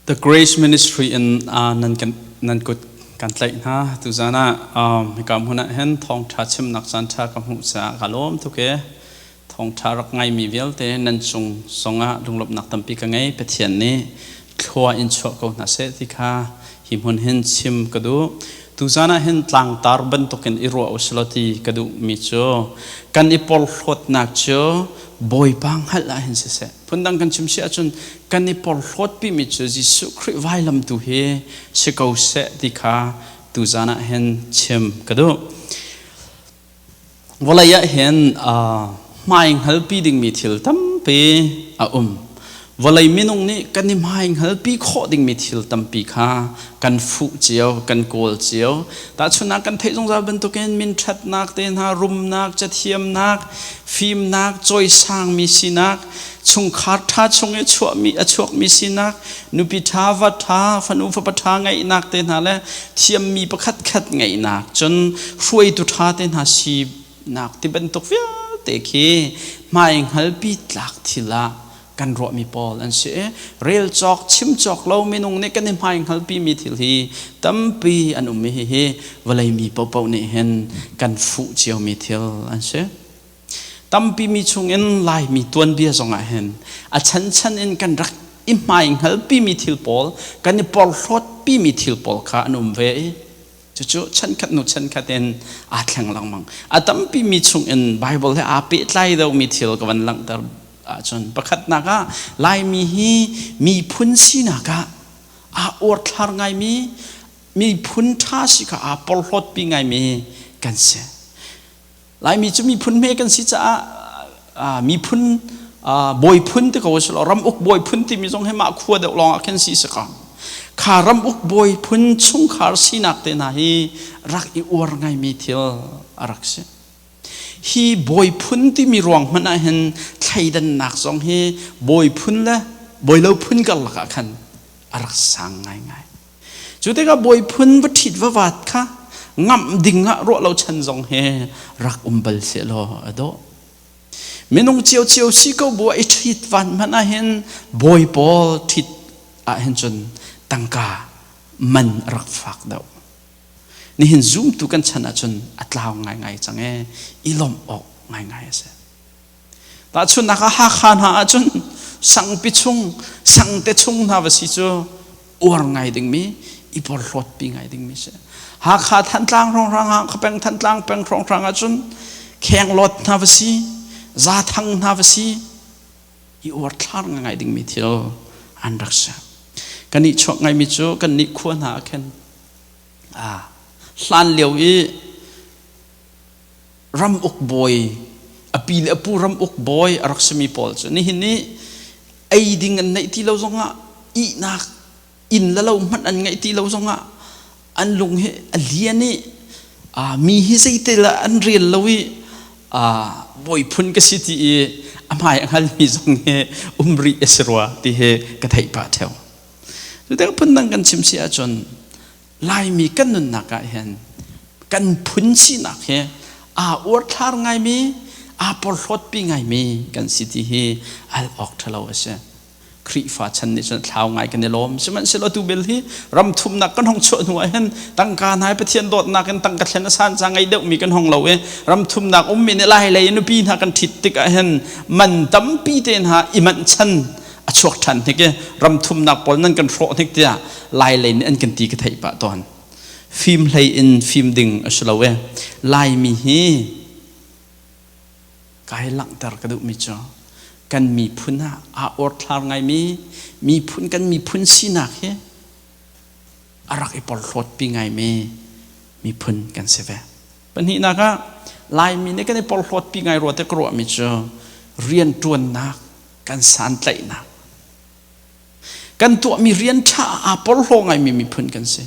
The Grace Ministry in nan kan nan kut kan tlaih hna. Tuzan ah hika hmun ah hin thawngṭha chimnak caanṭha ka hmuh caah ka lawm tuk i thawngṭha rak ngaimi vialte nan cung zongah lunglawmhnak tampi ka ngei. Pathian nih thlua in chuah ko hna seh ti kha hi hmun hin chim ka duh. Tuzan ah hin tlangtar bantukin i ruah usulaw ti ka duhmi cu kan i porhlawtnak cu Bawipa hngalh ah hin siseh, phundang kan chim si ahcun kan i porhlawtpimi cu Jesuh Khrih vailam tu hi si ko seh ti kha tuzan ah hin chim ka duh. Vawlei ah hin hmai hngalpi dingmi thil tampi a um. Vawlei minung nih kan i hmai hngalpi khawh dingmi thil tampi kha kan fuh cio, kan kawl cio. Tahchunhnak kan theih zungzal bantukin min ṭhatnak te hna, rumnak, cathiamnak, fimnak, cawisangmi sinak, chungkhar ṭha chung i chuahmi a chuakmi sinak, nupi ṭha, va ṭha, fanu fapa ṭha ngeihnak te hna le thiammi pakhat khat ngeihnak, cun hruaitu ṭha te hna sinak ti bantuk vialte khi hmai hngalpi tlak thil ah kan ruahmi pawl an si i rel cawk chim cawk lo minung nih kan i hmai hngalpi mi thil hi tampi an um i hihi vawlei mi paohpaoh nih hin kan fuh ciomi thil an si. Tampi mi chungin Laimi tuanbia zongah hin a chanchan in kan rak i hmai hngalpi mi thil pawl kan i porhlawtpi mi thil pawl kha an um ve i cucu chankhat hnu chankhat in aa thleng lengmang. A tampi mi chungin Bible he aa pehtlai deuhmi thil ka van langhter ahcun pakhatnak ah Laimi hi miphun sinak ah aa uarthlar ngaimi miphun ṭha si kha aa porhlawtpi ngaimi kan si. Laimi cu miphun hme kan si caah miphun bawi phun ti ko selaw ram uk bawi phun timi zong hi mah khua deuh lawng ah khin si si ko. Kha ram uk bawi phun chungkhar sinak te hna hi rak i uar ngaimi thil a rak si. Hi bawi phun timi ruang hmanh ah hin thleidannak zong hi bawi phun le bawi lo phun karlak ah khan a rak sang ngaingai. Cu tikah bawi phun va ṭhit va vat kha ngamh ding ah ruah lo chan zong he rak um bal sehlaw a dawh. Minung ciocio si ko bu ah i ṭhit van hmanh ah hin bawi pawl ṭhit ah hin cun tangka man a rak fak deuh. Nihin zumtu kan chan ahcun a tlau ngaingai cang e i lawmh awk ngaingai a si. Tahchunhnak ah Hakha hna ahcun sangpi chung, sangte chung hna va si cu uar ngai dingmi, i porhlawtpi ngai dingmi si. Hakha Thantlang hrawnghrang ah, Khapeng Thantlang peng hrawnghrang ahcun Khenglawt hna va si, Zathang hna va si, i uarthlar ngai dingmi thil an rak si. Kan nih chuak ngaimi cu kan nih khua hna ah khin hlan lio i ram uk bawi a pi le a pu ram uk bawi a rak simi pawl cu nihin ni ei ding an neih ti lo zongah ihnak inn le lo hmanh an ngeih ti lo zongah an lung hi a lian i mi hi zeitel ah an rel lo i bawi phun ka si ti i a hmai a hngalmi zong hi um rih a si rua ti hi ka theih pah theo. Cu phundang kan chim si ahcun Laimi kan nunnak ah hin kan phun sinak hi aa uarthlar ngaimi aa porhlawtpi ngaimi kan si ti hi al awk ṭhalo a si. Khrihfa chan nih cun thlau ngai kan i lawm. Sihmanhsehlaw tu bel hi ram thumnak kan hong chuah hnu ah hin tangka hna hi Pathian dawtnak in tangka thlen a san ca ngei deuhmi kan hong lo i ram thumnak ummi nih lai lei nupi hna kan ṭhit tik ah hin man tampi te hna i manh chan a chuak ṭhan hnik i ram thumnak pawl nan kan hrawh hnik tiah lai lei nih an kan ti ka theih pah tawn. Fim hlei in fim ding a si lo e. Laimi hi kai langhter ka duhmi cu kan miphun ah aa orthlar ngaimi miphun kan miphun sinak hi a rak i porhlawtpi ngaimi miphun kan si ve. Pahnihnak ah Laimi nih kan i porhlawtpi ngai rua te ka ruahmi cu rianṭuannak kan santlaihnak kan tuahmi rian ṭha aa porhlaw ngaimi miphun kan si.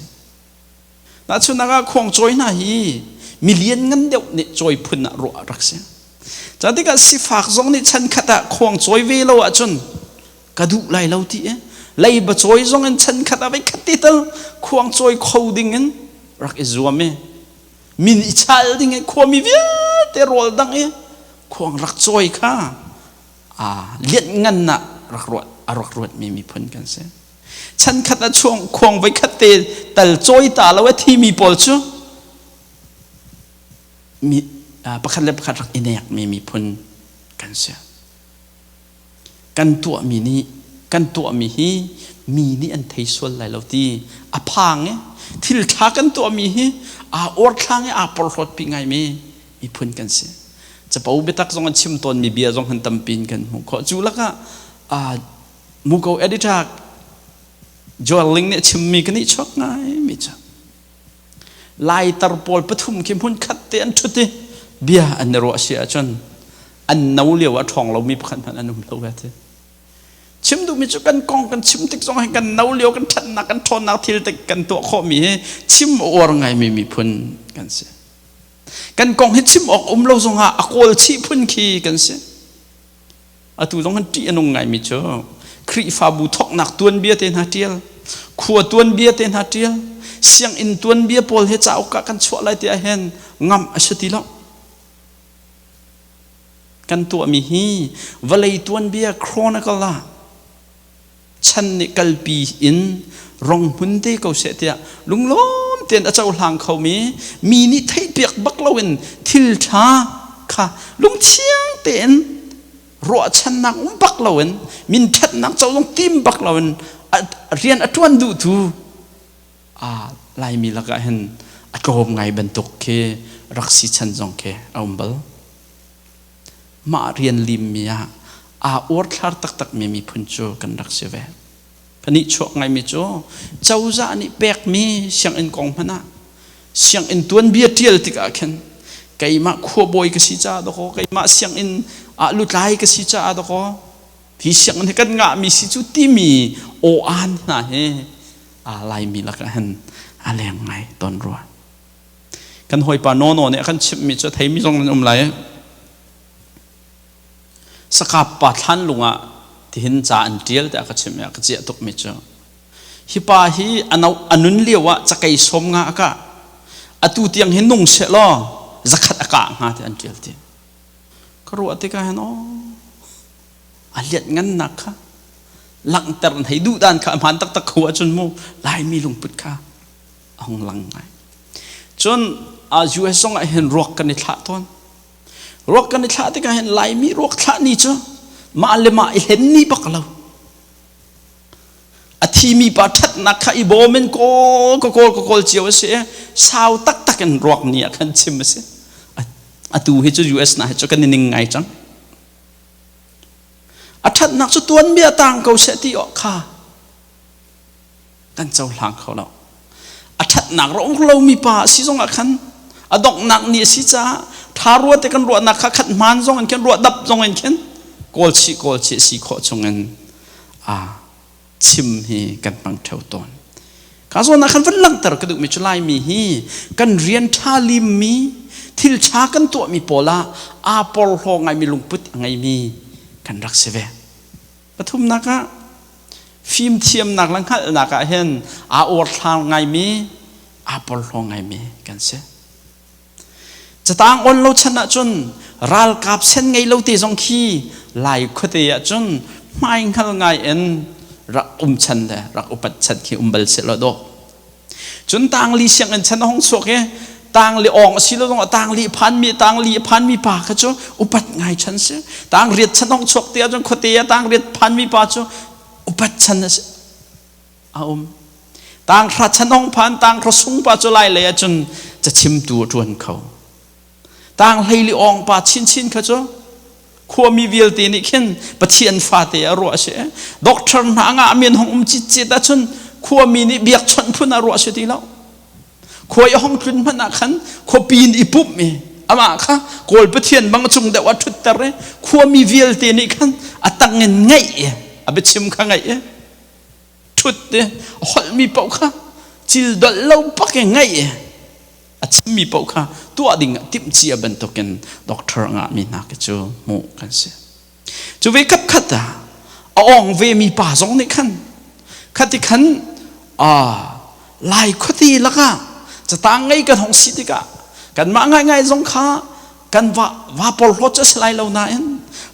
Tahchunhnak ah khuangcawi hna hi milian ngan deuh nih cawi phun ah ruah rak si. Ca tikah sifak zong nih chan khat ah khuangcawi ve lo ahcun ka duh lai lo ti i leiba cawi zong in chan khat ah voi khat ti tal khuangcawi kho ding in rak i zuam i min i chal ding i khuami vialte rawl dang i khuang rak cawi kha lianh ngan ah rak ruat a rak ruatmi miphun kan si. Chan khat a chuang khuang voi khat te tal cawi ta lo a thimi pawl cu mi pakhat le pakhat rak i nekmi miphun kan si. Kan tuahmi nih kan tuahmi hi mi nih an thei sual lai lo ti a phang i thil ṭha kan tuahmi hi aa uarthlang i aa porhlawtpi ngaimi miphun kan si. Capo biatak zong an chim tawnmi bia zong han tampi in kan hmuh khawh. Cu lakah Muko editor Joel Ling nih a chimmi kan i chuak ngaimi cu Laitar pawl pathum khi hmun khat te an ṭhut i bia an i ruah si ahcun an no lio ah ṭhawng lomi pakhat hmanh an um lo ve ti. Chim duhmi cu kan kong kan chim tik zong hi kan no lio kan ṭhatnak kan ṭhawnnak thil te kan tuah khawhmi hi chim a uar ngaimi miphun kan si. Kan kong hi chim awk um lo zongah a kawl chih phun khi kan si. Atu zong han ṭih a nung ngaimi cu Khrihfabu thawknak tuanbia te hna ṭial, khua tuanbia te hna ṭial, sianginn tuanbia pawl he cauk ah kan chuah lai ti ahhin ngamh a si ti lo. Kan tuahmi hi vawlei tuanbia chronicle ah chan nih kalpi in rong hmun te ko seh tiah lunglawm tein a cohlang khomi mi nih theihpiak bak loin thil ṭha kha lungthiang tein ruahchannak um bak loin min ṭhatnak co zong tim bak loin rian a ṭuan duhtu a Laimi lakah hin a tlawm ngai bantuk khi rak si chan zong khi a um bal. Mah rian limmi ah aa uarthlar taktakmi miphun cu kan rak si ve. Ka nihchuak ngaimi cu cozah nih pekmi sianginn kong hmanh ah sianginn tuanbia ṭial tikah khin keimah khuabawi ka si caah dakaw keimah sianginn ah lutlai ka si caah dakaw hi sianginn hi kan ngahmi si cu timi aw-aan hna hi aa Laimi lakah hin a leng ngai tawn rua. Kan hawipa Nono nih a kan chimhmi cu a theimi zong nan um lai. Sakap pa thlanlung ah tihin ca an ṭial tiah ka chimh i a ka ciah tukmi cu hi pa hi a nun lio ah cakei sawm nga a kah atu tiang hi nung seh law zakhat a kah hnga ti an ṭial ti ka ruah tikah hin aw a lianh ngannak kha langhter an hei duh dan kha a hmaan taktak ko ahcun mu Laimi lungput kha a hung lang ngai cun US zong ah hin ruak kan i thlah tawn Ruak kan i thlah tikah hin Laimi ruak thlah ni cu mah le mah i hlen ni bak lo. A thimi pa ṭhatnak kha i bawm in kawl ka kawl ka kawl cio a si. Sau taktak in ruak ni ah khan chim a si. Atu hi cu US na hi cu kan i ning ngai cang. A ṭhatnak cu tuanbia tang ko seh ti awk kha kan cohlang kho lo. A ṭhatnak ro lomi pa a si zongah khan a donghnak ni a si caah ṭha rua te kan ruahnak kha khat hmaan zong in khin ruah dap zong in khin kawl chih kawl chih si khawh chungin a chim hi kan hmang ṭheo tawn. Ka zawn ah khan van langhter ka duhmi cu Laimi hi kan rian ṭha limmi thil ṭha kan tuahmi pawl ah aa porhlaw ngaimi lungput a ngeimi kan rak si ve. Pathumnak ah fimthiamnak le hngalhnak ah hin aa uarthlar ngaimi, aa porhlaw ngaimi kan si. Catang on lo chan ahcun ralkap sen ngei lo te zong khi Lai khuate ahcun hmai hngal ngai in rak um chan le rak upat chan khi um bal seh law dawh. Cun tangli sianginn chan a hung chuak i tangli awng a si lo zongah tangli phanmi tangli phanmi pa kha cu upat ngai chan si. Tangriat chan hong chuak ti ahcun khuate ah tangriat phanmi pa cu upat chan a si a um. Tanghra chan hong phan tanghra sung pa cu lai lei ahcun cachimtu a ṭuan kho. Tang hleili awng pa chinchin kha cu khuami vialte nih khin Pathian fate a ruah a si. Doctor hna ngah men hong um citcet ahcun khuami nih biakchawnh phun a ruah si ti lo. Khua i hong tlun hmanh ah khan khuapi in i pumh i amah kha Kawl Pathian bang cung deuh a ṭhutter i khuami vialte nih khan a tang in ngaih i a biachim kha ngaih i ṭhut i a holhmi paoh kha cil dolh lo bak i ngaih i a chimmi paoh kha tuah ding ah timhcia bantukin doctor a ngahmi hna khi cu hmuh kan si. Cu ve khatkhat ah a awng vemi pa zong nih khan khati khan lai khuati lakah catang ngei kan hong si tikah kanmah ngaingai zong kha kan va va porhlawt cu a si lai lo nain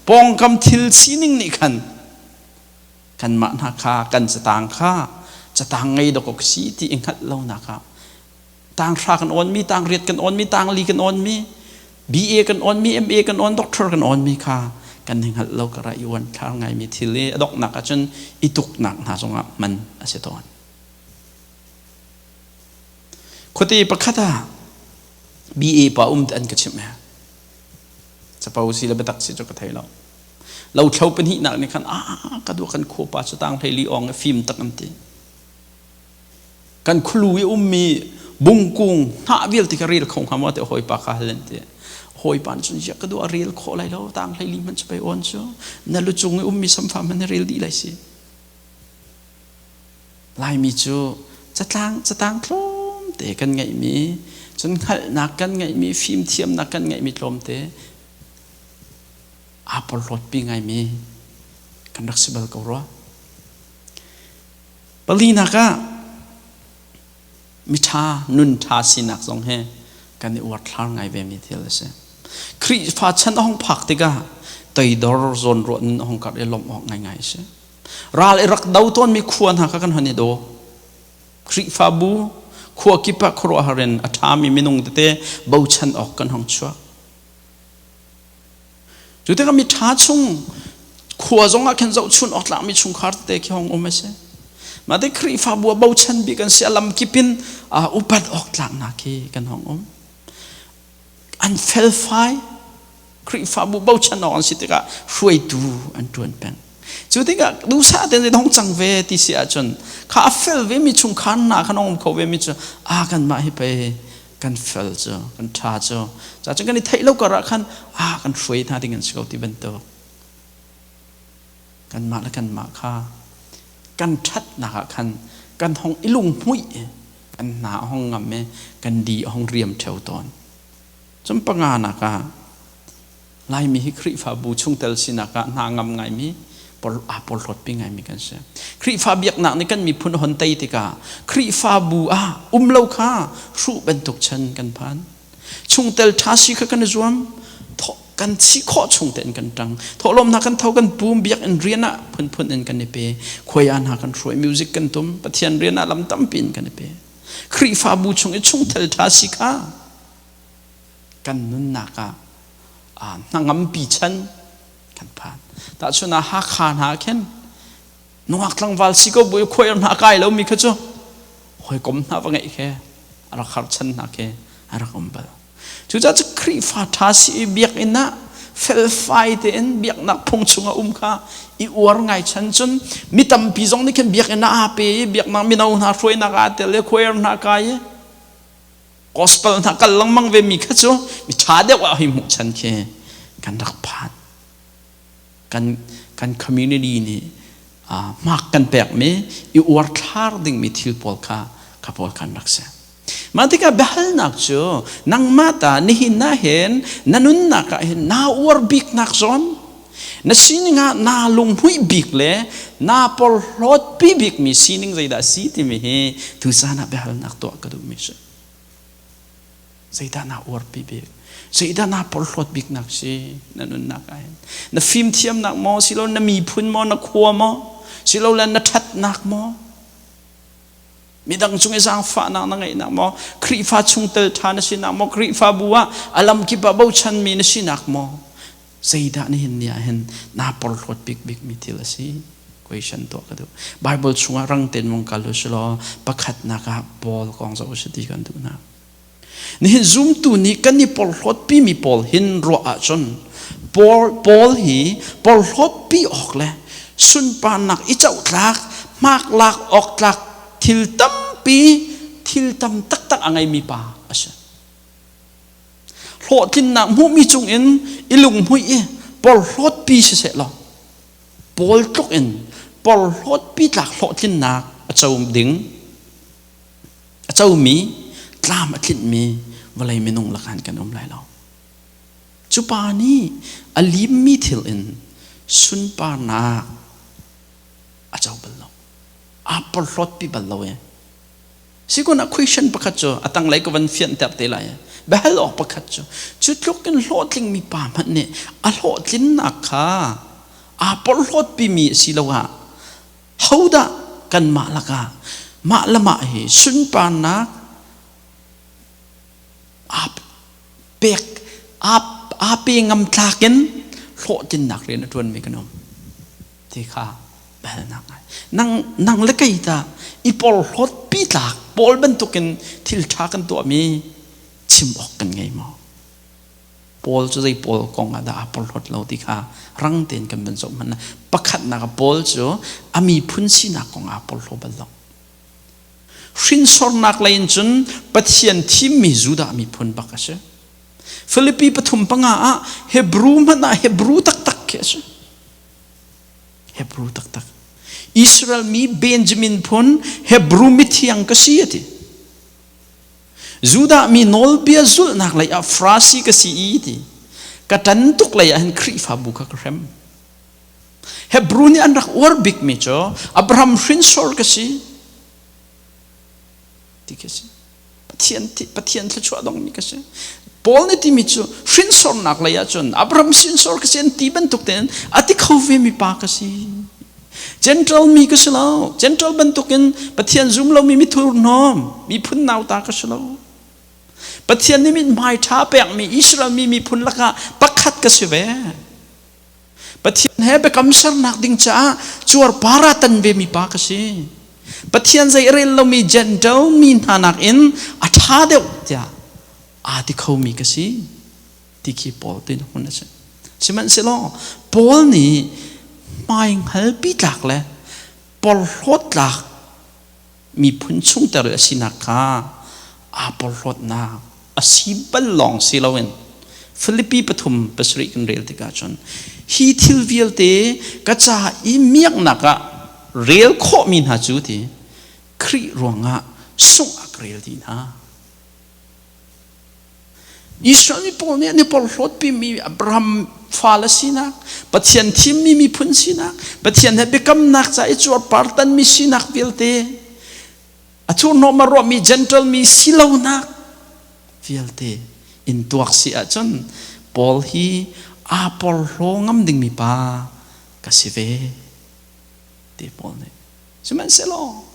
pawngkam thil sining nih khan. Kanmah hna kha kan catang kha catang ngei dawk ka si ti i hngalh lonak ah tang hra kan awnmi, tang riat kan awnmi, tang li kan awnmi, BA kan awnmi, MA kan awn, doctor kan awnmi kha kan i hngalh lo karah i uanthlar ngaimi thil i a donghnak ahcun i tuknak hna zongah hman a si tawn. Khuate pakhat ah BA pa um an ka chimh. Capo si le biatak si cu ka thei lo. Lothlo pahnihnak nih khan ah ka duh kan khua pa cu tang hlei li ong i fim tak an ti. Kan khulu i ummi bungkung hnah vialte kha rel kho hnga maw ti hawipa kha hal an ti. Hawipa nih cun ka duh a rel khawh lai lo tang hlei li hmanh cu pei on cu na lucung i ummi samfa hmanh na rel dih lai si. Laimi cu catlang catang tlawmte kan ngeihmi cun hngalhnak kan ngeihmi fimthiamnak kan ngeihmi tlawmte aa porhlawtpi ngaimi kan rak si bal ko rua. Palinak ah miṭha nun ṭha sinak zong hi kan i uarthlar ngai vemi thil a si. Khrihfa chan a hung phak tikah toidor zawnruah nun a hung karh i lawmh awk ngaingai a si. Ral i rak do tawnmi khua hna kha kan hon i daw. Khrihfabu khua kip ah khuaruahhar in a ṭhami minung tete bochan awk kan hung chuak. Cu tikah mi ṭha chung khua zong ah khin zohchun awk tlakmi chungkhar tete khi hong um a si. Mah te Khrihfabu ah bochan bik an si a lam kip in upat awk tlaknak khi kan hong um. An felfai Khrihfabu bochan awk an si tikah hruaitu an ṭuan peng. Cu tikah duhsah tein hong cang ve ti si ahcun kha a fel vemi chungkhar hna khan um kho vemi cu a kanmah hi pei kan fel cu kan ṭha cu cacun kan i theih lo kar ah khan a kan hruai hna ding an si ko ti bantuk kanmah le kanmah kha kan ṭhatnak ah khan kan hong i lunghmuih kan hna a hong ngam i kan di a hong riam ṭheo tawn. Cun panganak ah Laimi hi Khrihfabu chungtel sinak ah hna ngam ngaimi aa porhlawtpi ngaimi kan si. Khrihfa biaknak nih kan miphun a hon tei tikah Khrihfabu ah um lo kha hruh bantuk chan kan phan. Chungtel ṭha si kha kan i zuam. Kan si khawh chung tein kan ṭang. Thawhlawm hna kan tho kan pum biakinn rian ah phunphun in kan i pe. Khuai ah hna kan hruai music kan tum. Pathian rian ah lam tampi in kan i pe. Khrihfabu chung i chungtel ṭha si kha kan nunnak ah hnangampi chan kan phan. Tahchun ah Hakha hna khin nungak tlangval si ko bu khuai hna kai lomi kha cu hawikom hna va ngeih khe a rak har chan hna khi a rak um bal. Cucaah cu Khrihfa ṭha si i biakinn ah felfai tein biaknak phung chungah um kha i uar ngai chan cun mi tampi zong nih khin biakinn ah aa pe i biaknak mino hna hruainak aa tel i choir hna kai i gospel hna kal lengmang ve mi kha cu mi ṭha deuh ah hei hmuh chan khi kan rak phan. Kan kan community nih hmak kan pekmi i uarthlar dingmi thil pawl kha kha pawl khan rak si. Mah tikah biahalnak cu nangmah ta nihin ah hin na nunnak ah hin naa uar biknak zawn na sining ah naa lunghmuih bik le naa porhlawtpi bikmi sining zeidah a si timi hi tucaan ah biahalnak tuah ka duhmi si. Zeidah naa uarpi bik? Zeidah naa porhlawt biknak si na nunnak ah hin? Na fimthiamnak maw silo na miphun maw na khua maw silole na ṭhatnak maw? Midang cung i zaangfahnak na ngeihnak maw? Khrihfa chungtel ṭha na sinak maw? Khrihfabu ah a lamkip ah bochanmi na sinak maw? Zeidah nihin ni ah hin naa porhlawt bikbikmi thil a si? Question tuah ka duh. Bible chungah rang tein vung kal u silaw pakhatnak ah Paul kong zoh u si ti kan duh hna. Nihin zumtu nih kan i porhlawtpimi pawl hin ruah ahcun Paul, Paul hi porhlawtpi awk le sunparnak i cohtlak, hmaklak awk tlak thil tampi, thil tam taktak a ngeimi pa a si. Hlawhtlinnak hmuhmi cungin i lunghmuih i porhlawtpi siseh law Paul tluk in porhlawtpi tlak hlawhtlinnak a co ding a comi tlam a tlinhmi vawlei minung lakah kan um lai lo. Cu pa nih a limmi thil in sunparnak a co bal lo. Aa porhlawtpi bal lo e. Sikun ah question pakhat cu a tanglei ka van fianter te lai. Biahal awk pakhat cu cu tluk in hlawhtlingmi pa hmanh nih a hlawhtlinnak kha aa porhlawtpimi asiloah. Hodah kanmah lakah mah le mah hi sunparnak aa pek aa pe ngam tlak in hlawhtlinnak rian a ṭuanmi kan um ti kha biahalnak ngai. Nang nang le kei ta i porhlawt pi tlak Paul bantukin thil ṭha kan tuahmi chim awk kan ngei maw? Paul cu zei Paul kong ah dah aa porhlawt lo ti kha rang tein kan van zoh hmanh. Pakhatnak ah Paul cu a miphun sinak kong aa porhlaw bal lo. Hrinsornak lei in cun Pathian thimmi Judah miphun bak a si. Filipi 3:5 ah Hebrew hmanh ah Hebrew taktak khi a si. Hebrew taktak. Israel mi Benjamin phun Hebrew mithiang ka si a ti. Judah mi nawlbia zulhnak lei ah Farasi ka si i ti. Ka ṭan tuk lei ah hin Khrihfabu kha ka hrem. Hebrew nih an rak uar bikmi cu Abraham hrinsor ka si ti ka si. Pathian Pathian thluachuah dongmi ka si. Paul nih timi cu hrinsornak lei ah cun Abraham hrinsor ka si an ti bantuk tein a ti kho ve mi pa ka si. Gentile mi ka si lo. Gentile bantukin Pathian zum lomi mithurhnawm, miphun nauta ka si lo. Pathian nih mithmai ṭha pekmi Israel mi miphun lakah pakhat ka si ve. Pathian he biakam sernak ding caah cuarpar ah tan ve mi pa ka si. Pathian zei a rel lomi Gentile mi hna nakin a ṭha deuh tiah aa ti khomi ka si. Ti khi Paul tin hun a si. Sihmanhsehlaw Paul nih hmaihngalpi tlak le porhlawt tlak miphun chungtel a sinak kha aa porhlawtnak a si bal lawng si loin Filipi 3:7 kan rel tikah cun hi thil vialte ka ca i miaknak ah rel khawhmi hna cu ti Khrih ruangah sungh ah ka rel dih hna. Israel mi pawl nih an i porhlawtpimi Abraham fale sinak, Pathian thimmi miphun sinak, Pathian he biakamnak ca i cuarpar tanmi sinak vialte, a thurhnawm a ruahmi Gentile mi silonak vialte in tuak si ahcun Paul hi aa porhlaw ngam dingmi pa ka si ve ti Paul nih. Sihmanhsehlaw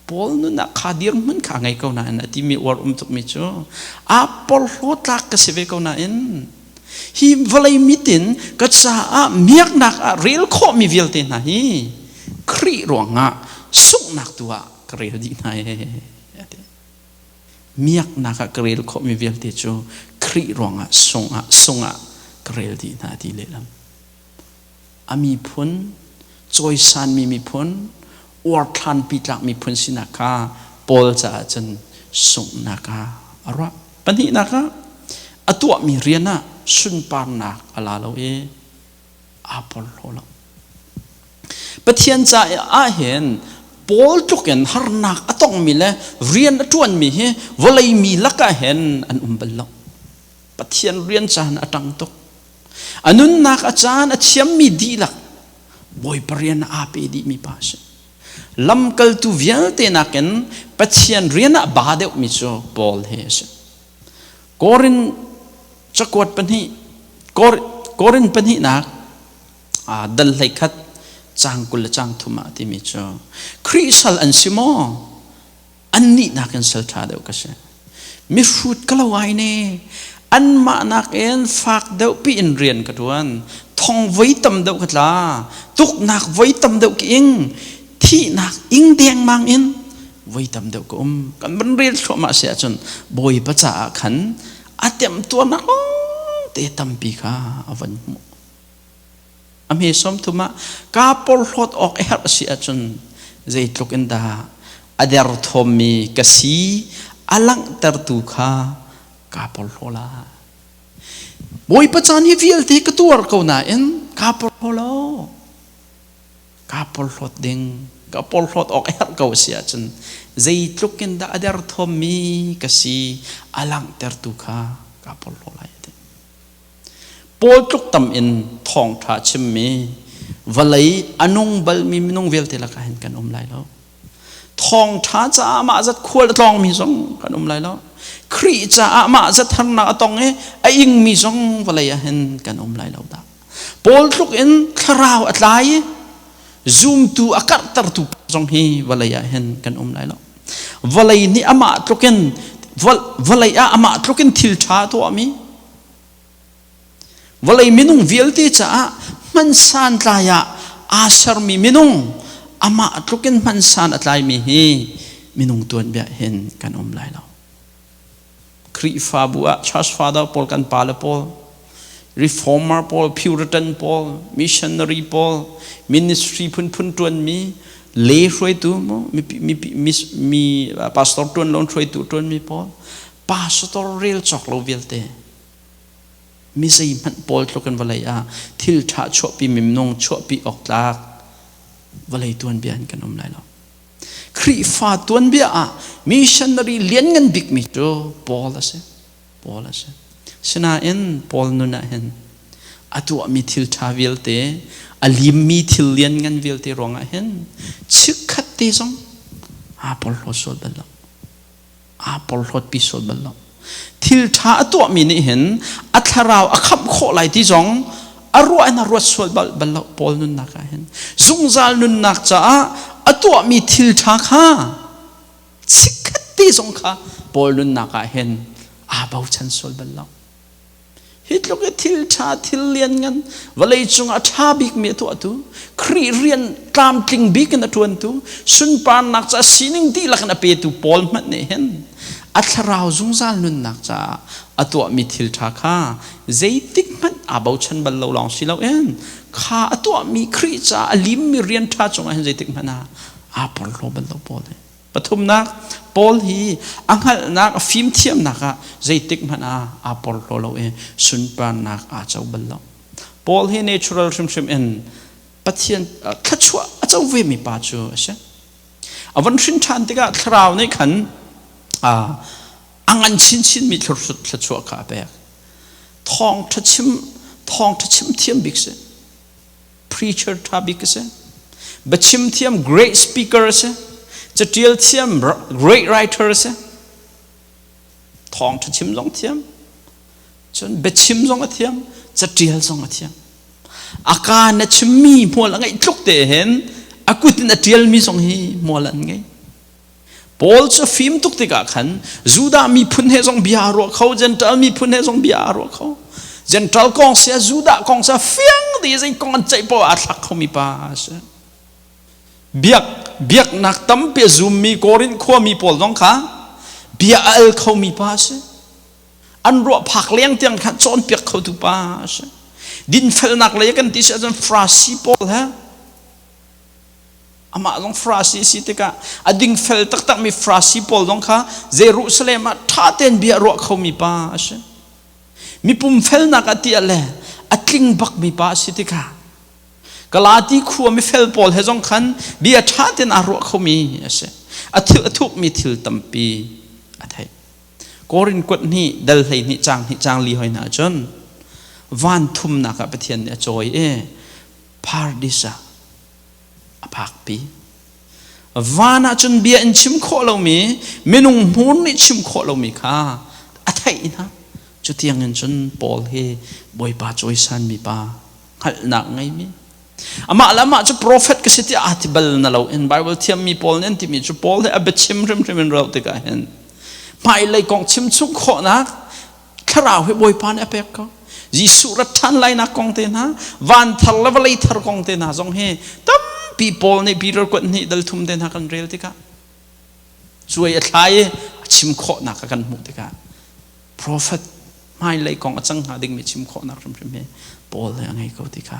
Paul nun ah kha dirhmun kha ngei ko nain a timi uar um tukmi cu aa porhlaw tlak ka si ve ko nain hi vawlei mit in ka caah miaknak ah rel khawhmi vialte hna hi Khrih ruangah sunghnak tu ah ka rel dih hna ee a ti. Miaknak ah ka rel khawhmi vialte cu Khrih ruangah sungah sungah ka rel dih hna ti lehlam. A miphun, cawisanmi miphun, uarthlanpi tlak miphun sinak kha Paul caah cun sunghnak ah a ruah. Pahnihnak ah a tuahmi rian ah sunparnak a la lo i aa porhlaw lo. Pathian caah hin Paul tluk in harnak a tongmi le rian a ṭuanmi hi vawlei mi lakah hin an um bal lo. Pathian rian caan a ṭang tuk. A nunnak a caan a thiammi dihlak Bawipa rian ah aa pe dihmi pa a si. Lamkaltu vialte nakin Pathian rian ah ba deuhmi cu Paul hi a si. Korin cakuat pahnih Korin pahnihnak dal 11 caang 20 le caang thum ah timi cu Khrih sal an si maw? Annih nakin sal ṭha deuh ka si. Mihrut ka lo ai ne. Anmah nakin fak deuh piin rian ka ṭuan. Thong voi tam deuh ka tla. Tuknak voi tam deuh ka ing. Thihnak ing dengmang in voi tam deuh ka um. Kan van rel thluahmah si ahcun Bawipa caah khan a temtuarnak lawngte tampi kha a van hmuh. A hme 30 ah kaa porhlawt awk a herh si ahcun zeitluk in dah a derthawmmi ka si a langhtertu kha kaa porhlaw lai. Bawipa caan hi vialte ka tuar ko nain kaa porhlaw lo. Kaa porhlawt ding, ka porhlawt awk a herh ko si ahcun zeitluk in dah a derthawmmi ka si a langhtertu kha kaa porhlaw lai a ti. Paul tluk tam in thawngṭha chimmi vawlei a nung balmi minung vialte lakah hin kan um lai lo. Thawngṭha caah mah zat khual a tlawngmi zong kan um lai lo. Khrih caah mah zat harnak a tong i a ingmi zong vawlei ah hin kan um lai lo dah. Paul tluk in thlarau a tlai i Zumtu a karhtertu zong hi vawlei ah hin kan um lai lo. Vawlei nih amah tlukin vawlei ah amah tlukin thil ṭha a tuahmi vawlei minung vialte caah hmansan tlai ah aa sermi minung amah tlukin hmansan a tlaimi hi minung tuanbia hin kan um lai lo. Khrihfabu ah church father pawl kan pale pawl reformer pawl Puritan pawl missionary pawl ministry phunphun ṭuanmi le hruaitu mi mi mi pastor ṭuan lo hruaitu ṭuanmi pawl pastor rel cawk lo vialte mi zeihmanh pawl tluk in vawlei ah thil ṭha chuahpi minung chuahpi awk tlak vawlei tuanbia in kan um lai lo. Khrihfa tuanbia ah missionary lianngan bikmi cu Paul a si. Paul a si. Sinain Paul nun ah hin a tuahmi thil ṭha vialte, a limmi thil lianngan vialte ruangah hin chikkhat te zong aa porhlaw sual bal lo. Aa porhlawtpi sual bal lo. Thil ṭha a tuahmi nih hin a thlarau a khamh khawh lai ti zong a ruah in a ruat sual bal, bal lo Paul nunnak ah hin. Zungzal nunnak caah a tuahmi thil ṭha kha chikkhat te zong kha Paul nunnak ah hin aa bochan sual bal lo. Hi tluk i thil ṭha, thil lianngan, vawlei cung a ṭha bikmi a tuahtu, Khrih rian tlamtling bik in a ṭuantu, sunparnak ca sining dihlak in a petu Paul hmanh nih hin a thlarau zungzal nunnak caah a tuahmi thil ṭha kha zeitik hmanh aa bochan bal lo lawng si loin kha a tuahmi Khrih caah a limmi rian ṭha cungah hin zeitik hmanh ah aa porhlaw bal lo Paul hi. Pathumnak, Paul hi a hngalhnak, a fimthiamnak ah zeitik hmanh ah aa porhlaw lo i sunparnak aa co bal lo. Paul hi natural hrimhrim in Pathian thluachuah a co vemi pa cu a si. A von hrin ṭhan tikah thlarau nih khan a ngan chinchinmi thluachuah kha a pek. Thawngṭha chim, thawngṭha chim thiam bik si. Preacher ṭha bik a si. Biachim thiam great speaker a si. Caṭial thiam great writer a si. Thawngṭha chim zong thiam. Cun biachim zong a thiam, caṭial zong a thiam. A kaa na chimmi hmual a ngeih tluk te hin a kut in a ṭialmi zong hi hmual an ngei. Paul cu fim tuk tikah khan Judah miphun he zong bia a ruah kho, Gentile miphun he zong bia a ruah kho. Gentile kong sia Judah kong sia fiang ti zei kong an ceih poah aa thlak khomi pa a si. Biak biaknak tampi a zummi Korinth khuami pawl zong kha bia a al khomi pa a si. An ruah phak leng tiang khan cawnpiak khotu pa a si. Dinfelnak lei kan ti si ahcun Farasi pawl he Amah zong Farasi a si tikah a dingfel taktakmi Farasi pawl zong kha Jerusalem ah ṭha tein bia ruah khomi pa a si. Mipum felnak ah tiah le a tling bakmi pa a si tikah Galati khua mifel pawl he zong khan bia ṭha tein aa ruah khomi a si. A thil a thukmi thil tampi a theih. Korin kuat hnih dal 12 caang hnih caang li hoi hna cun van thumnak ah Pathian nih a cawi i paradis ah a phakpi. Van ah cun bia in chim khawh lomi minung hmur nih chim khawh lomi kha a theih hna. Cutiang in cun Paul hi Bawipa cawisanmi pa hngalhnak ngeimi amah le amah cu prophet ka si tiah aa ti bal na lo in Bible thiammi pawl nih an timi cu Paul hi a biachim hrimhrim in rauh tikah hin hmailei kong chim chung khawhnak Thlarau hi Bawipa nih a pek ko. Jesuh rat ṭhan lainak kong te hna, van thar le vawlei thar kong te hna zong hi tampi Paul nih Peter kuat hnih dal thum te hna kan rel tikah cuai a thlai i a chim khawhnak a kan hmuh tikah prophet hmailei kong a cang hnga dingmi chim khawhnak hrimhrim hi Paul he a ngei ko ti kha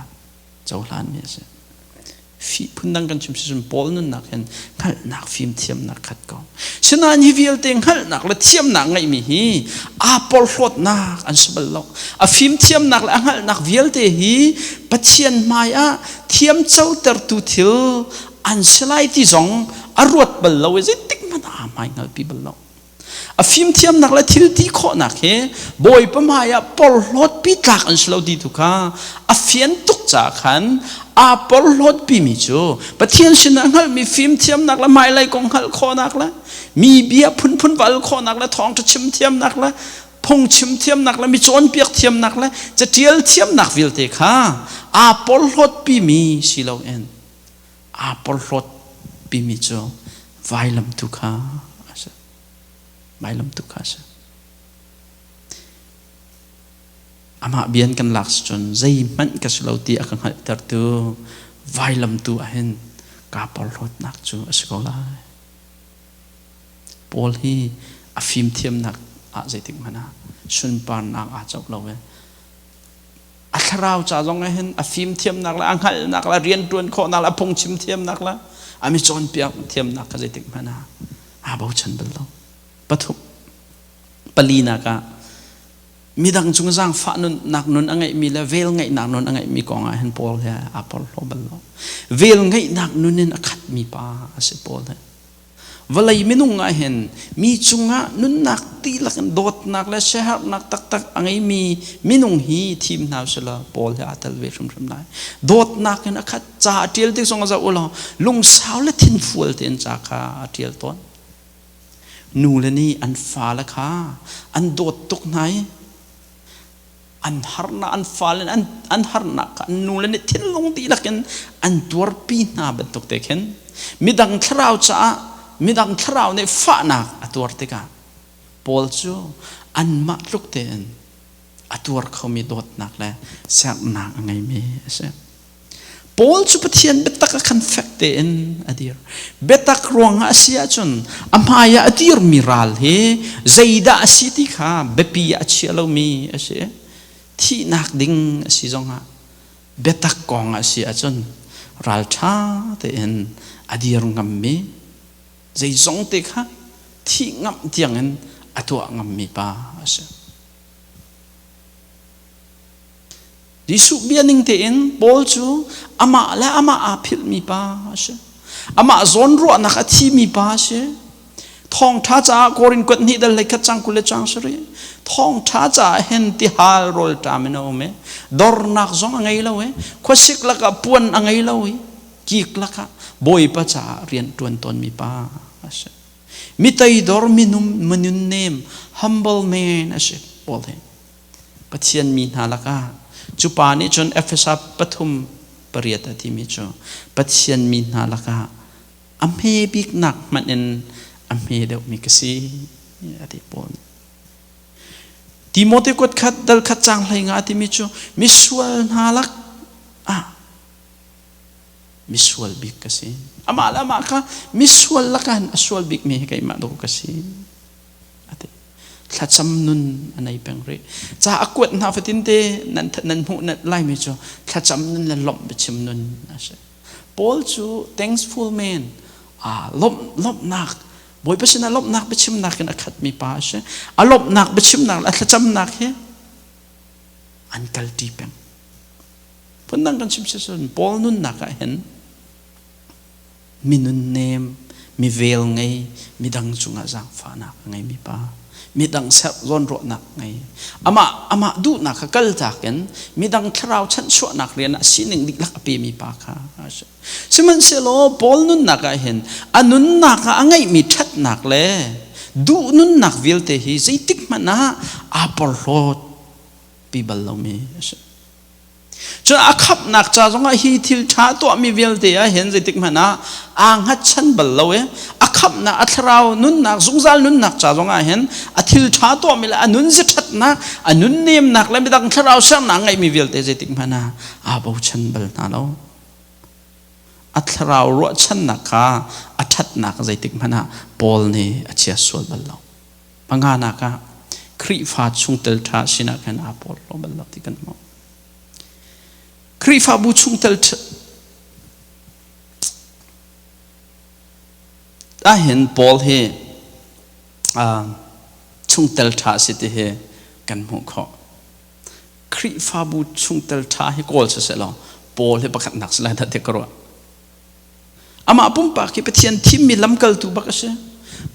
cohlanmi a si. Phundang kan chim sicun Paul nunnak hin hngalhnak fimthiamnak khat ko. Sinain hi vialte hngalhnak le thiamnak ngeihmi hi aa porhlawtnak an si bal lo. A fimthiamnak le a hngalhnak vialte hi Pathian hmai ah thiamcotertu thil an si lai ti zong a ruat bal lo i zeitik hmanh aa hmai hngalpi bal lo. A fimthiamnak le thil ti khawhnak hi Bawipa hmai ah porhlawtpi tlak an si lo ti tu kha a fian tuk caah khan aa porhlawtpimi cu Pathian sinah hngalhmi fimthiamnak le hmailei kong hngalh khawhnak le mi bia phunphun va al khawhnak le thawngṭha chim thiamnak le phungchim thiamnak le mi cawnpiak thiamnak le caṭial thiamnak vialte kha aa porhlawtpimi si loin. Aa porhlawt pimi cu vailam tu kha a si. Vailam tu kha a si. Amah bian kan lak cun zeihmanh ka si lo ti a ka hngalhtertu vailam tu ahhin kaa porhlawtnak cu a si ko lai. Paul hi a fimthiamnak ah zeitik hmanh ah sunparnak aa coh lo i a thlarau ca zong ah hin a fimthiamnak le a hngalhnak le a rianṭuan khawhnak le a phungchim thiamnak le a mi cawnpiak thiamnak kha zeitik hmanh ah aa bochan bal lo. Pathum palinak ah midang cung zaangfah nunnak nun a ngeihmi le vel ngeihnak nun a ngeihmi kong ah hin Paul he aa porhlaw bal lo. Vel ngeihnak nun in a khatmi pa a si Paul he. Vawlei minung ah hin mi cungah nunnak dihlak in dawtnak le siaherhnak taktak a ngeimi minung hi thim hna usih law Paul he aa tel ve hrimhrim lai. Dawtnak in a khat ca a ṭial tik zong ah zoh u law lungsau le thinfual tein ca kha a ṭial tawn. Nule nih an fale kha an dawt tuk hna i an harnak an fale an, an harnak kha an nule nih thinlung dihlak in an tuarpi hna bantuk te khin midang thlarau caah midang thlarau nih fahnak a tuar tikah Paul cu anmah tluk tein a tuar khomi dawtnak le sernak a ngeimi a si. Paul cu Pathian biatak ah khan fek tein a dir. Biatak ruangah a si ahcun a hmai ah a dirmi ral hi zeidah a si ti kha biapi ah a chia lomi a si. Thihnak ding a si zongah biatak kong a si ahcun ralṭha tein a dir ngammi zeizong te kha thih ngamh tiangin a tuah ngammi pa a si. Jesuh bia ning tein Paul cu amah le amah aa philhmi pa a si. Amah zawnruahnak a thimi pa a si. Thawngṭha caah Korin kuat hnih dal hleikhat cang 20 le cang sarih. Thawngṭha caah hin tihal rawlṭam in a um i dornak zong a ngei lo i khuasik lakah puan a ngei lo i kik lakah Bawipa caah rian ṭuan tawnmi pa a si. Mi teidor minum minunnem humble man a si Paul hi. Pathian mi hna lakah cu pa nih cun Efesa 3:8 a timi cu Pathian mi hna lakah a hme biknak hmanh in a hme deuhmi ka si a ti Paul nih. Timote kuat khat dal khat cang hlei nga timi cu misual hna lak ah misual bik ka si. Amah le amah kha misual lakah hin a sual bikmi hi keimah dawh ka si. A ti. Thlacam nun a nei peng rih. Ca a kuat hna fatin te nan nan hmuh laimi cu thlacam nun le lawmh biachim nun a si. Paul cu thankful man lawmh lawmhnak Bawipa sinah lawmhnak biachimnak in a khatmi pa a si. A lawmhnak biachimnak le a thlacamnak hi an kalṭi peng. Phundang kan chim si cun Paul nunnak ah hin mi nunnem, mi vel ngei, midang cungah zaangfahnak a ngeimi pa, midang serh zawnruahnak ngei, amah amah duhnak kha kaltak in midang thlarau chanhchuahnak rian ah sining dihlak a pemi pa kha a si. Sihmanhsehlaw Paul nunnak ah hin a nunnak ah a ngeihmi ṭhatnak le duh nunnak vialte hi zeitik hmanh ah aa porhlawt pi bal lomi a si. Cun a khamhnak ca zongah hi thil ṭha tuahmi vialte ah hin zeitik hmanh ah aa hngatchan bal lo i a khamhnak a thlarau nunnak zungzal nunnak ca zongah hin a thil ṭha tuahmi le a nun ziṭhatnak a nun nemnak le midang thlarau sernak ngeihmi vialte zeitik hmanh ah aa bochan bal hna lo. A thlarau ruahchannak kha a ṭhatnak zeitik hmanh ah Paul nih a chia sual bal lo. Panganak ah Khrihfa chungtel ṭha sinah khan aa porhlaw bal lo ti kan hmuh. Khrihfabu chungtel ahhin Paul hi chungtel ṭha a si ti hi kan hmuh khawh. Khrihfabu chungtel ṭha hi kawl siseh law Paul hi pakhatnak si lai dah ti ka ruah. Amah pumpak hi Pathian thimmi lamkaltu bak a si.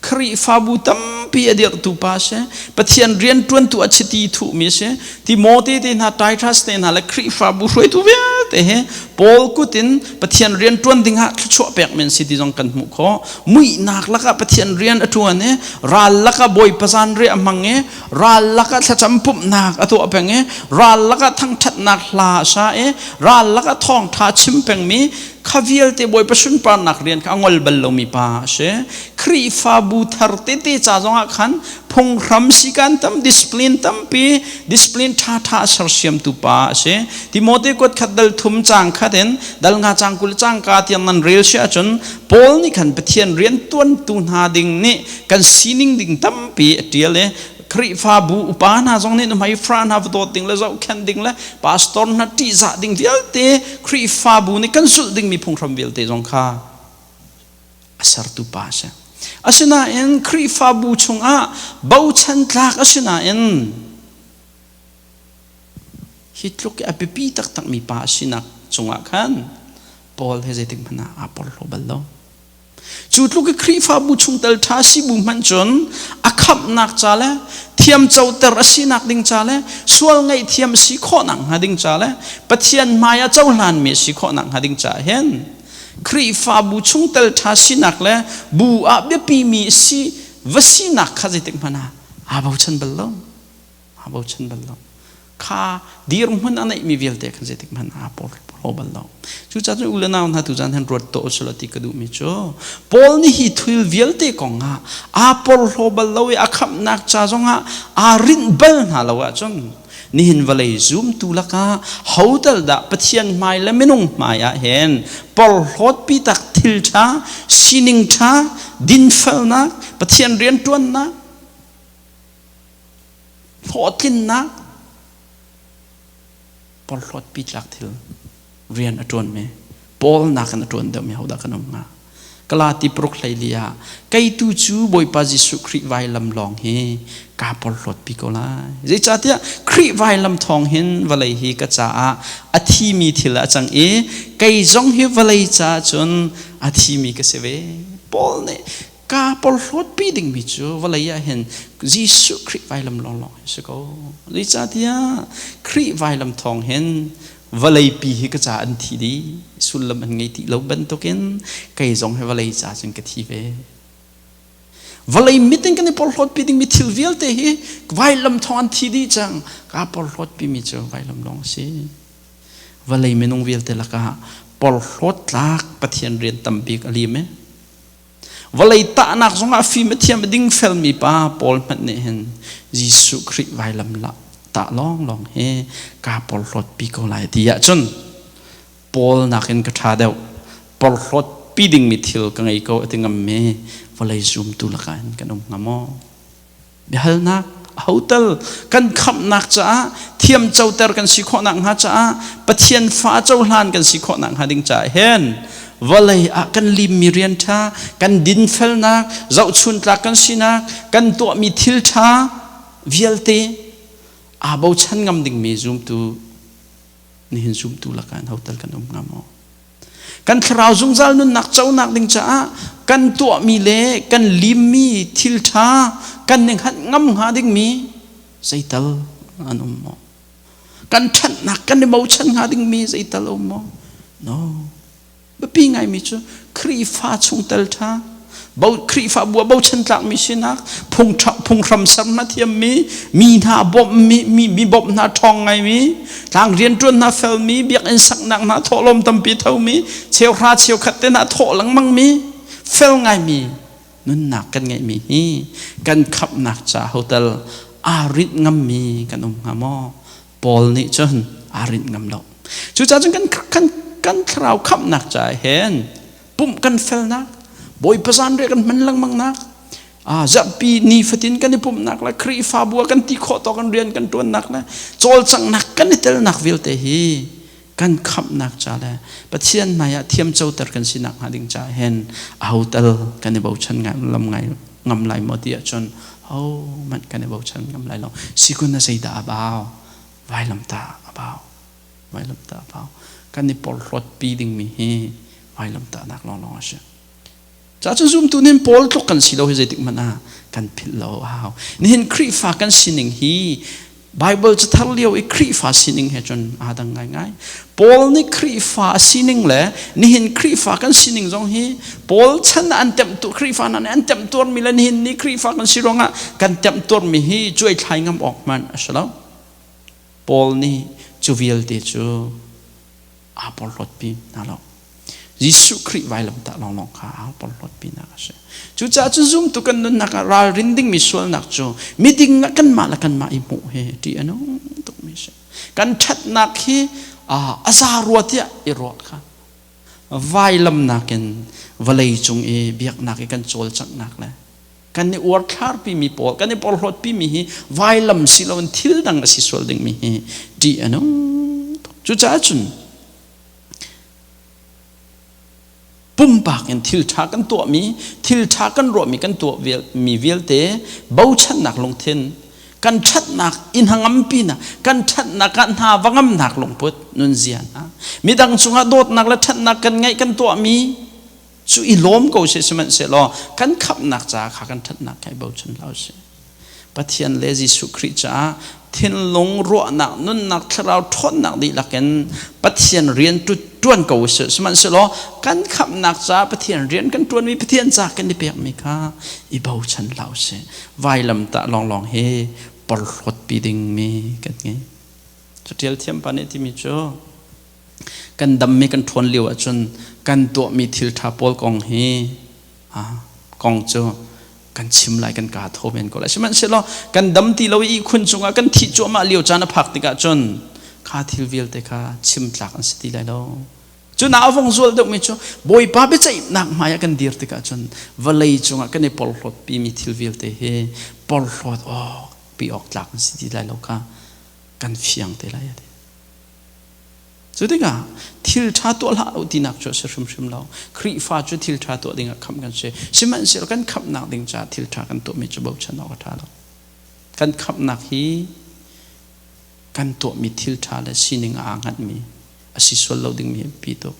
Khrihfabu tampi a dirhtu pa a si. Pathian rianṭuantu a chiti thuhmi a si. Timote te hna, Titus te hna le Khrihfabu hruaitu vialte. vialte hi Paul kut in Pathian rian ṭuan dingah thluachuah pek men si ti zong kan hmuh khawh. Muihnak lakah Pathian rian a ṭuan i ral lakah Bawipa zanriah a hmang i ral lakah thlacam pumhnak a tuah peng i ral lakah thangṭhatnak hla a sa i ral lakah thawngṭha chim pengmi kha vialte Bawipa sunparnak rian kha a ngol bal lomi pa a si. Khrihfabu thar tete ca zongah khan phunghram sikan tam discipline tampi discipline ṭhaṭha a sersiamtu pa a si. Timote kuat khat dal thum caang khat in dal nga caang 20 caang ka tiang nan rel si ahcun Paul nih khan Pathian rian tuantu hna ding nih kan sining ding tampi a ṭial i Khrihfabu upa hna zong nih nuhmei fra hna va dawt ding le zohkhenh ding le pastor hna ṭihzah ding vialte Khrihfabu nih kan zulh dingmi phunghram vialte zong kha a sertu pa a si. Asinain Khrihfabu chungah bochan tlak a si nain hi tluk i a biapi taktakmi pa a sinak cungah khan Paul he zeitik hmanh ah aa porhlaw bal lo. Cu tluk i Khrihfabu chungtel ṭha si bu hmanh cun a khamhnak ca le thiamcoter a sinak ding ca le sual ngaihthiam a si khawhnak hnga ding ca le Pathian hmai ah cohlanmi a si khawhnak hnga ding caah hin Khrihfabu chungtel ṭha sinak le bu ah biapimi si va sinak kha zeitik hmanh ah aa bochan bal lo. Aa bochan bal lo. Kha dirhmun a neihmi vialte khan zeitik hmanh aa porhlaw bal lo. Cucaah cun u le nau hna tuzan han ruat tuah usih law ti ka duhmi cu Paul nih hi thil vialte kong ah aa porhlaw bal lo i a khamhnak ca zongah aa rinh bal hna lo ahcun nihin vawlei zumtu lakah hotal dah Pathian hmai le minung hmai ah hin porhlawtpi tak thil ṭha, sining ṭha, dinfelnak, Pathian rianṭuannak, hlawhtlinnak porhlawtpi tlak thil rian a ṭuanmi Paul nakin a ṭuan deuhmi hodah kan um hnga? Galati paruk 14 ah kei tu cu Bawipa Jesuh Khrih vailam lawng hi kaa porhlawtpi ko lai. Zeicahtiah Khrih vailam thawng hin vawlei hi ka caah a thimi thil ah a cang i kei zong hi vawlei caah cun a thimi ka si ve. Paul nih kaa porhlawtpi dingmi cu vawlei ah hin Jesuh Khrih vailam lawnglawng hi si ko. Zeicahtiah Khrih vailam thawng hin vawleipi hi ka ca an thi dih, sullam an ngei ti lo bantukin kei zong hi vawlei ca cun ka thi ve. Vawlei mit in kan i porhlawtpi dingmi thil vialte hi vailam thawng an thi dih cang. Kaa porhlawtpi mi cu vailam lawng a si. Vawlei minung vialte lakah porhlawt tlak Pathian rian tambik a lim e. Vawlei tahnak zongah fim a thiam a dingfelmi pa Paul hmanh nih hin Jesuh Khrih vailam lah tah lawnglawng hi kaa porhlawtpi ko lai ti ahcun Paul nakin ka ṭha deuh porhlawtpi dingmi thil ka ngei ko a ti ngammi vawlei zumtu lakah hin kan um hnga maw? Biahalnak hotel kan khamhnak caah thiamcoter kan si khawhnak hnga caah Pathian fa cohlan kan si khawhnak hnga ding caah hin vawlei ah kan limmi rian ṭha kan dinfelnak zohchuntlak kan sinak kan tuahmi thil ṭha vialte aa bochan ngam dingmi zumtu nihin zumtu lakah in hotel kan um hnga maw? Kan thlarau zungzal nunnak conak ding caah kan tuahmi le kan limmi thil ṭha kan ning hanh ngam hnga dingmi zeital an um maw? Kan ṭhatnak kan i bochan hnga dingmi zeital a um maw? No. Biapi ngaimi cu Khrihfa chungtel ṭha Khrihfabu ah bochan tlakmi sinak phunghram ser hna thiammi mi hna bawmhmi mi, mi bawmh hna ṭhawng ngaimi tlang rianṭuan hna felmi biakinn saknak hna thawhlawm tampi thomi cheuhra cheukhat te hna thawh lengmangmi fel ngaimi nunnak kan ngeihmi hi kan khamhnak ca hotel aa rinh ngammi kan um hnga maw? Paul nih cun aa rinh ngam lo. Cucaah cun kan kan kan thlarau khamhnak caah hin pumh kan felnak Bawipa zanriah kan hman lengmangnak zarhpi ni fatin kan i pumhnak le Khrihfabu ah kan ti khawh tawk kan rian kan ṭuannak le cawlcanghnak kan i telnak vialte hi kan khamhnak ca le Pathian hmai ah thiamcoter kan sinak hnga ding caah hin aho tal kan i bochan lam ngai ngam lai maw ti ahcun hohmanh kan i bochan ngam lai lo. Sikun na zeidah a bau? Vailamtah a bau. Vailamtah a bau. Kan i porhlawtpi dingmi hi vailamtahnak lawnglawng a si. Cacun zumtu nih Paul tluk kan si lo hi zeitik hmanh ah kan philh lo a hau. Nihin Khrihfa kan sining hi Baibal cathar lio i Khrihfa sining he cun aa dang ngaingai. Paul nih Khrihfa a sining le nihin Khrihfa kan sining zong hi Paul chan ah an temh Khrihfa hna nih an temhtuarmi le nihin ni Khrihfa kan si ruangah kan temhtuarmi hi cuaithlai ngam awk hmanh a si lo. Paul nih cu vialte cu aa porhlawtpi hna lo. Jesuh Khrih vailamtah lawnglawng kha aa porhlawtpi nak a si. Cucaah cu zumtu kan nunnak ah ralrin dingmi sualnak cu miding ah kanmah le kanmah i hmuh hi ṭih a nung tukmi a si. Kan ṭhatnak hi a za rua tiah i ruah kha vailam nakin vawlei cung i biaknak i kan cawlcanghnak le kan i uarthlarpimi pawl kan i porhlawtpimi hi vailam si loin thil dang a si sual dingmi hi ṭih a nung tuk. Cucaah cun pumpak in thil ṭha kan tuahmi thil ṭha kan ruahmi kan tuah mi vialte bochannak lungthin kan ṭhatnak i hnangampinak kan ṭhatnak ah hna va ngamnak lungput nunzia hna midang cungah dawtnak le ṭhatnak kan ngeih kan tuahmi cu i lawm ko seh sihmanhsehlaw kan khamhnak caah kha kan ṭhatnak kha i bochan hlah usih Pathian le Jesuh Khrih caah thinlung ruahnak nunnak thlarau ṭhawnnak dihlak in Pathian rian ṭuan ko usih sihmanhsehlaw kan khamhnak caah Pathian rian kan ṭuanmi Pathian ca kan i pekmi kha i bochan hlah usih vailamtah lawnglawng hi porhlawtpi dingmi kan ngei caṭial thiam pa nih timi cu kan dammi kan ṭhawn lio ahcun kan tuahmi thil ṭha pawl kong hi kong cu kan chim lai kan kaa thaw men ko lai sihmanhsehlaw kan dam ti lo i ihkhun cungah kan thih cuahmah lio caan a phak tikah cun kha thil vialte kha chim tlak an si ti lai lo. Cu na a vong zual deuhmi cu Bawipa biaceihnak hmai ah kan dir tikah cun vawlei cungah kan i porhlawt pimi thil vialte hi porhlawt awk pi awk tlak an si ti lai lo kha kan fiang te lai a ti. Cu tikah thil ṭha tuah hlah u tinak cu a si hrimhrim lo. Khrihfa cu thil ṭha tuah dingah khamh kan si. Sihmanhsehlaw kan khamhnak ding caah thil ṭha kan tuahmi cu bochan awk a ṭha lo. Kan khamhnak hi kan tuahmi thil ṭha le sining ah aa hngatmi a si sual lo dingmi hi a biapi tuk.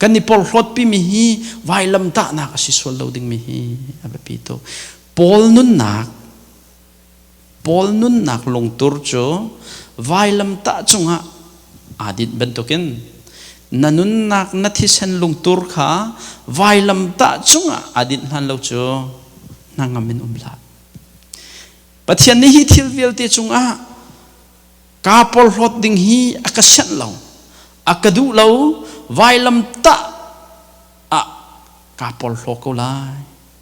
Kan i porhlawtpimi hi vailamtahnak a si sual lo dingmi hi a biapi tuk. Paul nunnak Paul nunnak lungtur cu vailamtah cungah aa dinh bantukin na nunnak na thisen lungtur kha vailamtah cungah aa dinh hlan lo cu hnangam in um hlah. Pathian nih hi thil vialte cungah kaa porhlawt ding hi a ka sianh lo, a ka duh lo, vailamtah ah kaa porhlaw ko lai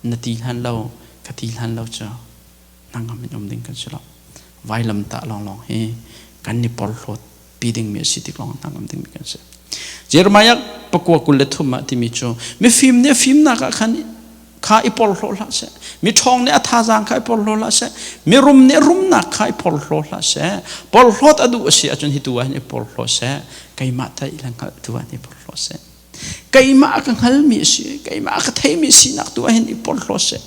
na ti hlan lo, ka ti hlan lo cu hnangam in um ding kan si lo. Vailamtah lawnglawng hi kan i porhlawt pi dingmi a si tik lawng hnangam dingmi kan si. Jeremiah pakua 23 ah timi cu mifim nih a fimnak ah khan kha i porhlaw hlah seh, mi ṭhawng nih a thazaang kha i porhlaw hlah seh, mirum nih rumnak kha i porhlaw hlah seh. Porhlawt a duh a si ahcun hi tu ah hin i porhlaw seh, keimah ta i le hngalh tu ah hin i porhlaw seh. Keimah a ka hngalmi a si, keimah a ka theimi sinak tu ah hin i porhlaw seh.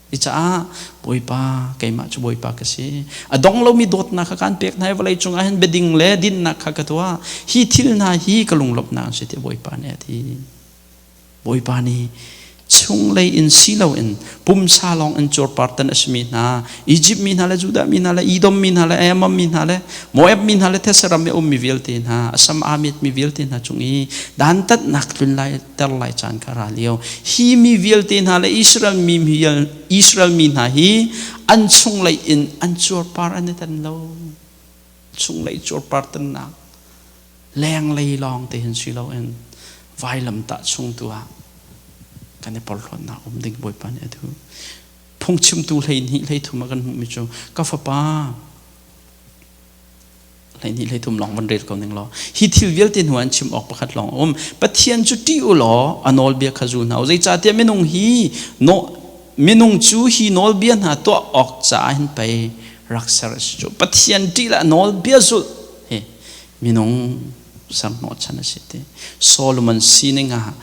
Cucaah Bawipa, keimah cu Bawipa ka si. A dong lomi dawtnak kha kaan pek hna i vawlei cungah hin biading le dinnak kha ka tuah. Hi thil hna hi ka lunglawmhnak an si tiah Bawipa nih a ti. Bawipa nih chunglei in si loin pumsa lawng in cuarpartan a simi hna, Izipt mi hna le Judah mi hna le Edom mi hna le Ammon mi hna le Moab mi hna le Thesar ram i a ummi vialte hna, a sam aa metmi vialte hna cung i dantatnak tlun lai ter lai caan kha ra lio. Hi mi vialte hna le Israel mi Israel mi hna hi an chunglei in an cuarpar an i tan lo. Chunglei cuarpar tannak lenglei lawng te hin si loin vailamtah chung tu ah kan i porhlawtnak um ding Bawipa nih a duh. Phungchimtu 12 13 ah kan hmuhmi cu ka fapa 12 13 lawng van rel ko ning law hi thil vialte hnu an chim awk pakhat lawng a um. Pathian cu ṭih u law a nawlbia kha zul hna u. Zeicahtiah minung hi no minung cu hi nawlbia hna tuah awk caah hin pei rak ser a si cu. Pathian ṭih le a nawlbia zulh hi minung ser hnawhchan a si ti. Solomon sining ah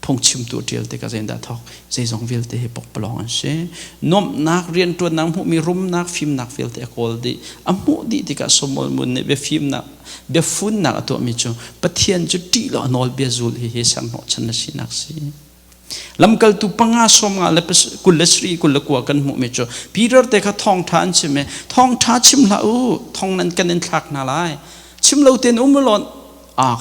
phungchimtu a ṭial tikah zeidah thawk zeizong vialte hi pokpalawng an si. Nuamhnak, rianṭuannak, hmuhmi rumnak, fimnak vialte a kawl dih. A hmuh dih tikah Solomon nih biafimnak, biafunnak a tuahmi cu Pathian cu ṭih law a nawlbia zul hi hi ser hnawhchan na sinak si. Lamkaltu panga 50 le 27 29 kan hmuhmi cu Peter te kha thawngṭha an chim i thawngṭha chim hlah u, thong nan kan in thlak hna lai. Chim lo tein um ulaw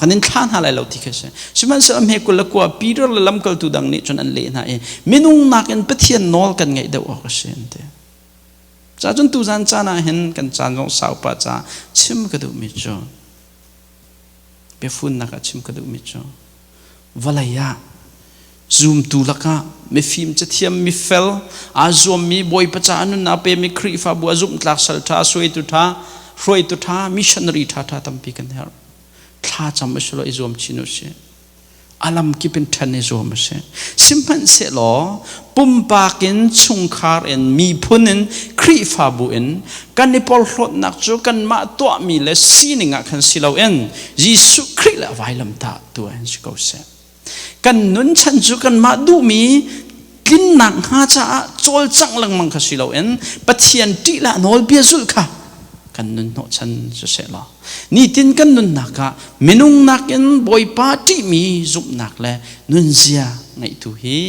kan in thla hna lai lo ti khi si. Sihmanhsehlaw hme 29 Peter le lamkaltu dang nih cun an leh hna i minung nakin Pathian nawl kan ngaih deuh awk a si an ti. Ca cun tuzan caan ah hin kan caan zong sau pah caah chim ka duhmi cu biafunnak ah chim ka duhmi cu vawlei ah zumtu lakah mifim cathiam mifel aa zuammi Bawipa caah nunnak pemi Khrihfabu a zumhtlak sal ṭha suaitu ṭha hruaitu ṭha missionary ṭha ṭha tampi kan herh. Thlacam usulaw i zuam chin usih. A lam kip in ṭhan i zuam a si. Sihmanhsehlaw pumpak in chungkhar in miphun in Khrihfabu in kan i porhlawtnak cu kanmah tuahmi le sining ah khan si loin Jesuh Khrih le a vailamtah tu ah hin si ko seh. Kan nun chan cu kanmah duhmi tlinnak hnga caah cawlcangh lengmang kha si loin Pathian ṭih le a nawlbia zulh kha kan nun hnawhchan siseh law nitin kan nunnak ah minung nakin Bawipa ṭihmi zumhnak le nunzia ngeihtu hi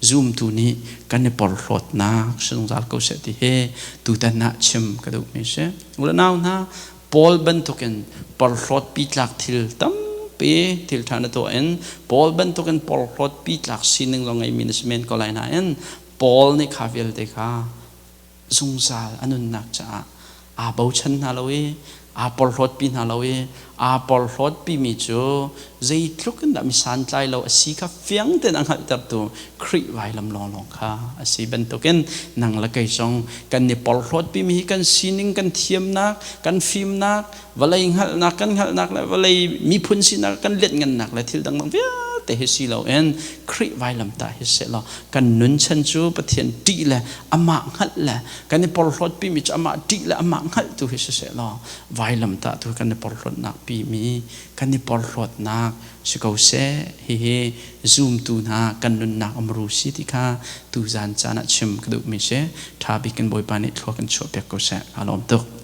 zumtu nih kan i porhlawtnak si zungzal ko seh ti hi tutan ah chim ka duhmi si. U le nau hna, Paul bantukin porhlawt pitlak thil tampi thil ṭha na tuah in Paul bantukin porhlawt pitlak sining zong ngeimi na si men ko lai nain Paul nih kha vialte kha zungzal a nunnak caah aa bochan hna lo i aa porhlawtpi hna lo i aa porhlawtpimi cu zeitluk in dah mi santlai lo a si kha fiang tein a hngalhtertu Khrih vailam lawnglawng kha a si bantukin nang le kei zong kan i porhlawtpimi hi kan sining kan thiamnak kan fimnak vawlei hngalhnak kan hngalhnak le vawlei miphun sinak kan lianhngannak le thil dangdang vialte hi si loin Khrih vailamtah hi sehlaw kan nun chan cu Pathian ṭih le amah hngalh le kan i porhlawtpimi cu amah ṭih le amah hngalh tu hi siseh law vailamtah tu kan i porhlawtnak pimi kan i porhlawtnak si ko seh. Hihi zumtu hna kan nunnak amru si ti kha tuzan caan ah chim ka duhmi si. Ṭha bik in Bawipa nih thlua kan chuahpiak ko seh. Aa lawm tuk.